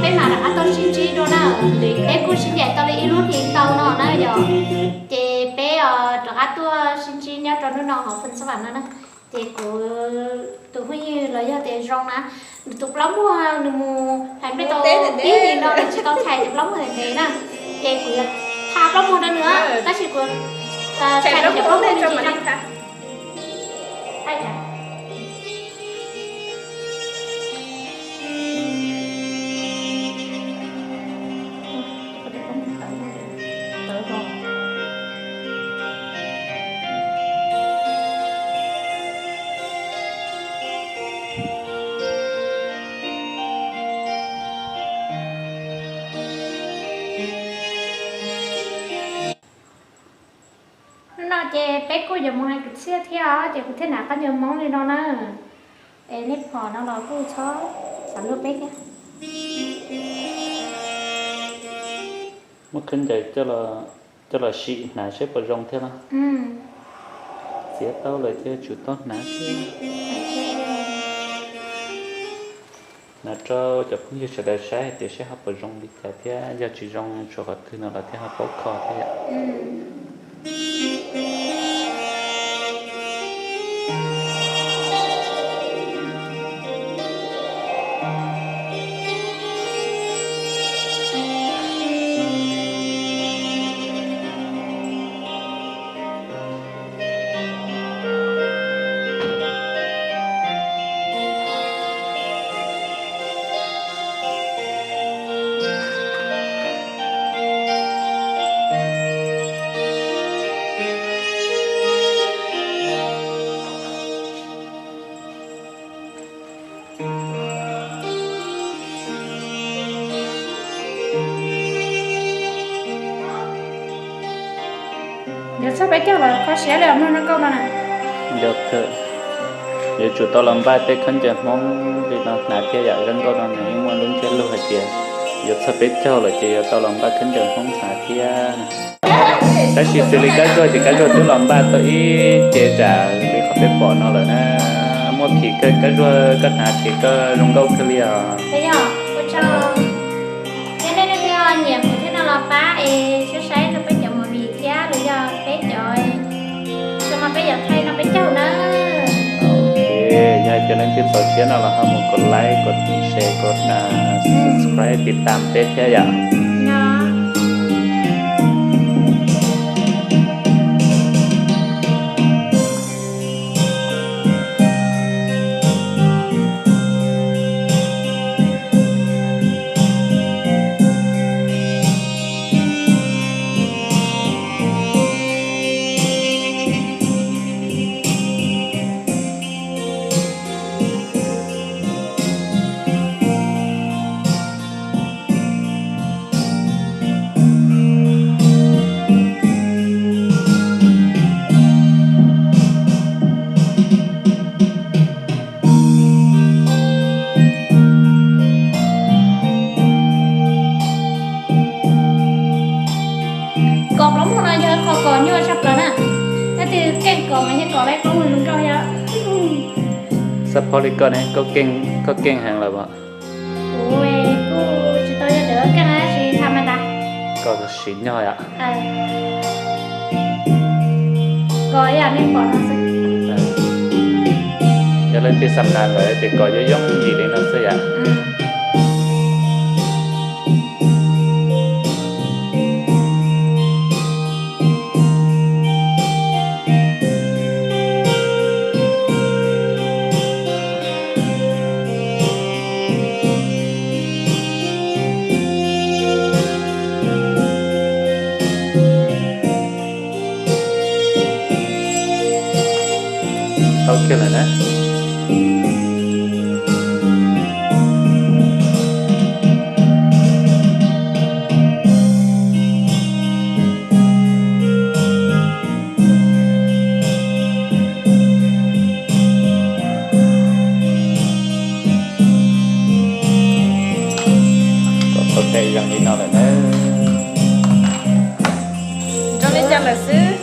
Peb mam rov qab tuaj sib ntsib dua na. Peb kuj sib ncaim tau li ib lub hlis ntau no na yom. Ces peb rov qab tuaj sib ntsib nyob rau hnub no hauv Phoos Xab Vam no na. Ces kuv tus phooj ywg los yog tias Zoo na, nws tus plaub muag nws mus hais npe tau ib hlis no nws tsis tau txhais tus plaub muag ntev ntev na. Ces kuv yuav tha plaub muag rau nws, tab sis kuv txhais nws cov plaub muag nws tsis tau. Hnub no ces peb kuj yuav mus hais kwv txhiaj thiab os, ces kuv thiaj hnav khaub ncaws Hmoob li no na. Es nej pom no los kuj txhob xav luag peb thiab. Muab khaub ncaws coj los sim hnav seb puas zoo thiab na. Txiav tau lawm ces tsum tau hnav thiab. Hnav rau cov phooj ywg sawv daws saib hais tias seb ho puas zoo li cas thiab, yog tsis zoo tshuav qhov twg no los thiaj ho paub kho thiab yom. Yuav txog peb caug los kho siab li os mloog zoo nkauj no na. Yuav tsum tau los npaj tej khaub ncaws Hmoob li no hnav thiab yom, zoo nkauj no nws yeej muaj lub ntsiab lus hais tias yuav txog peb caug lawm ces yuav tau los npaj khaub ncaws Hmoob hnav thiab. Tab sis xws li Kab Zuag ces Kab Zuag twb los npaj tau ib ce zam li qhov peb pom no lawm na. Muaj phim kawg Kab Zuag, koj hnav ces koj zoo nkauj kawg li os. Yog nej leej twg nyiam kuv thiab no los pab es saib saib rau peb cov movie thiab los yog peb cov show no peb yuav thaij no peb caug na. Ok, yog cov leej twg txaus siab no los ho mus kov like, kov share, kov subscribe, tiv tam peb thiab yom. Kos plaub muag no yog qhov kos nyuaj tshaj plaws na. Leej twg keej kos mas yeej kos tau plaub muag zoo nkauj thiab. Xab phob li koj ne, koj keej heev lawm as. Kuv kuj tsis tau yog tus keej tab sis tham mas tas. Koj siv nyog yom. Kos ib yam nej pom no xwb. Yog leej twg xam nas lawm ces kos yooj yooj yim li no xwb yom. Tau kiag lawm na. Kom tau tes zoo li no lawm na. Zoo li cas lawm xwb.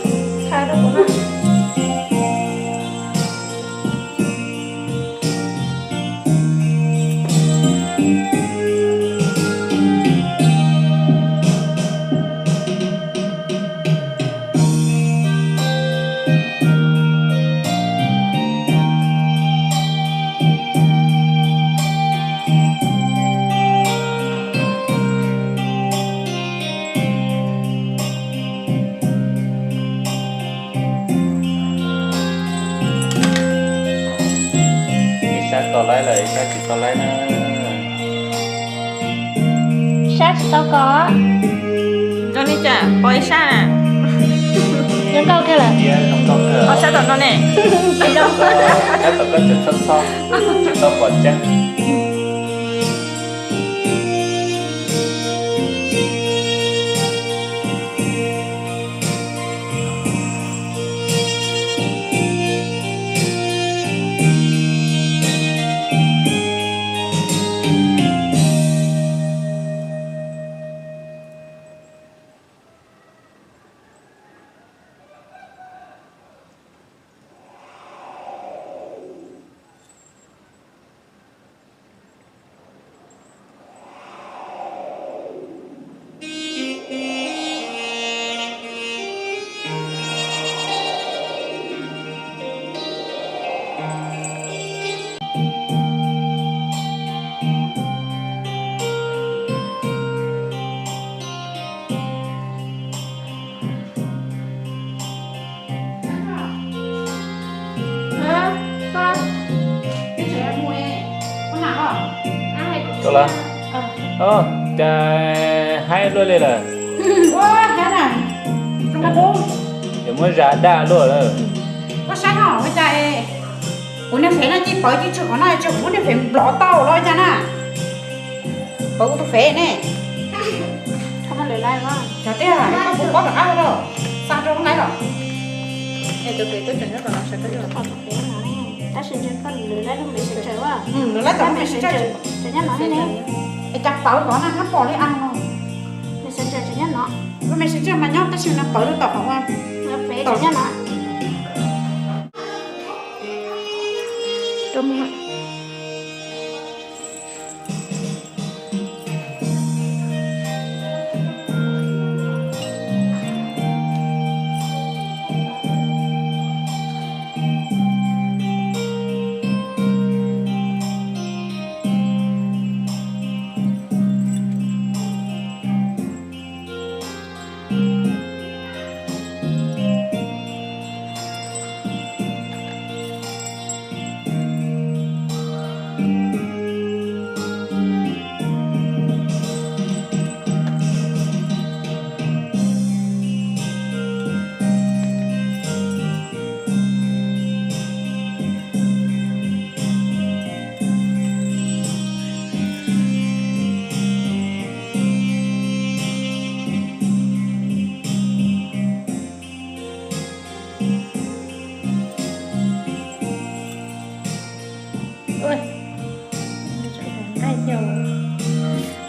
Tau lawm na. Sab tsis tau kos. Zoo li cas pom ib sab na. Zoo nkauj kawg lawm. Zoo nkauj kawg. Pom sab tom no ne. Sab tom koj tseem txhob txhob, tsis tau pom tseeb. Cas haib luaj li lawm. Yuav muab zam daj luaj lawm. Koj saib no ua cas es kuv niag fev no cia pawv cia tshwm qhov no tsis pub niag fev nplov tau los cas na. Pawv kuv tus fev ne. Cov tiag, koj puas paub rov qab los xa rau lawv los? Tab sis ntshe koj lwv lawv lub Messenger, lwv lawv tom lub Messenger, es cas pawv nrov na hab pom li as no. Messenger tseem nyob no. Lub Messenger mas nyob tab sis nws pawv rau tom qhov uas, nyob no. Kuv,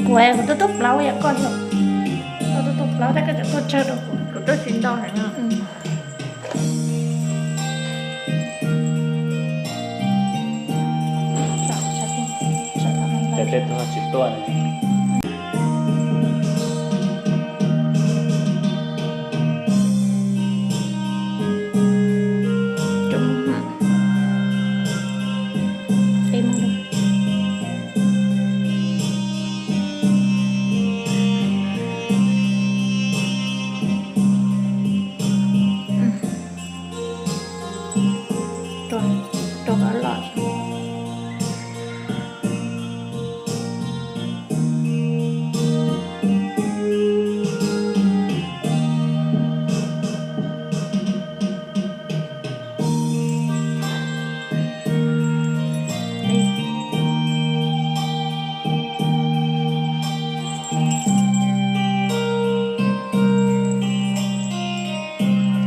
kuv twb tub plaub yam koj yog, koj twb tub plaub tab koj tseem tuaj tsawg rau kuv, kuv twb tsis ntau heev. Ces tej tug tsis tuaj. Rau, rau qab los.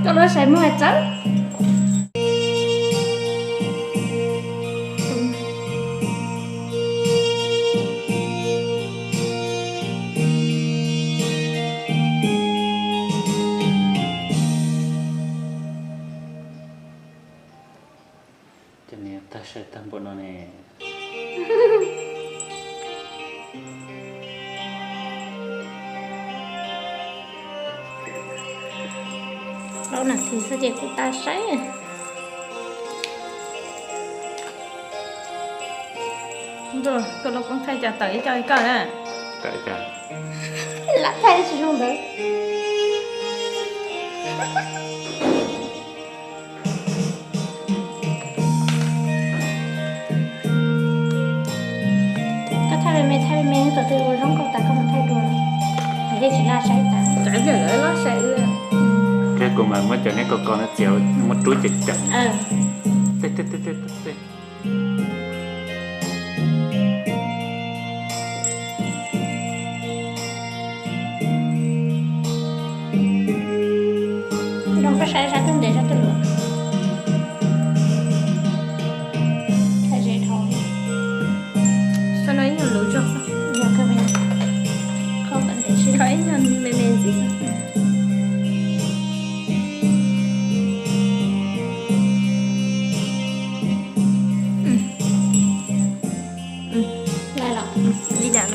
Koj lub saib muag txawv. Cov niag tag saib tag npaum no ne. Plaub nas this xwb ces kuv tag saib. Koj lub koob thaij cas tawm ib co li koj na. Lam thaij tsis zoo ntawd. Thaij me me, tus twg ua zoo nkauj tas koj mus thaij dua, kuv thiaj tsis laj saib tas. Tsam pliag lawv laj saib wb. Thiab kuv mam muab cov neb ko ko no txiav muab rub ceev ceev. Tej tej tej tej tej. Zoo koj saib sab twg ntev sab twg luv. Thaij ze dhau. Sab no ib nyuag luv zog xwb. Yog kawg, kho kom ntev, kho ib nyuag me me ntxiv xwb. Laj los li cas?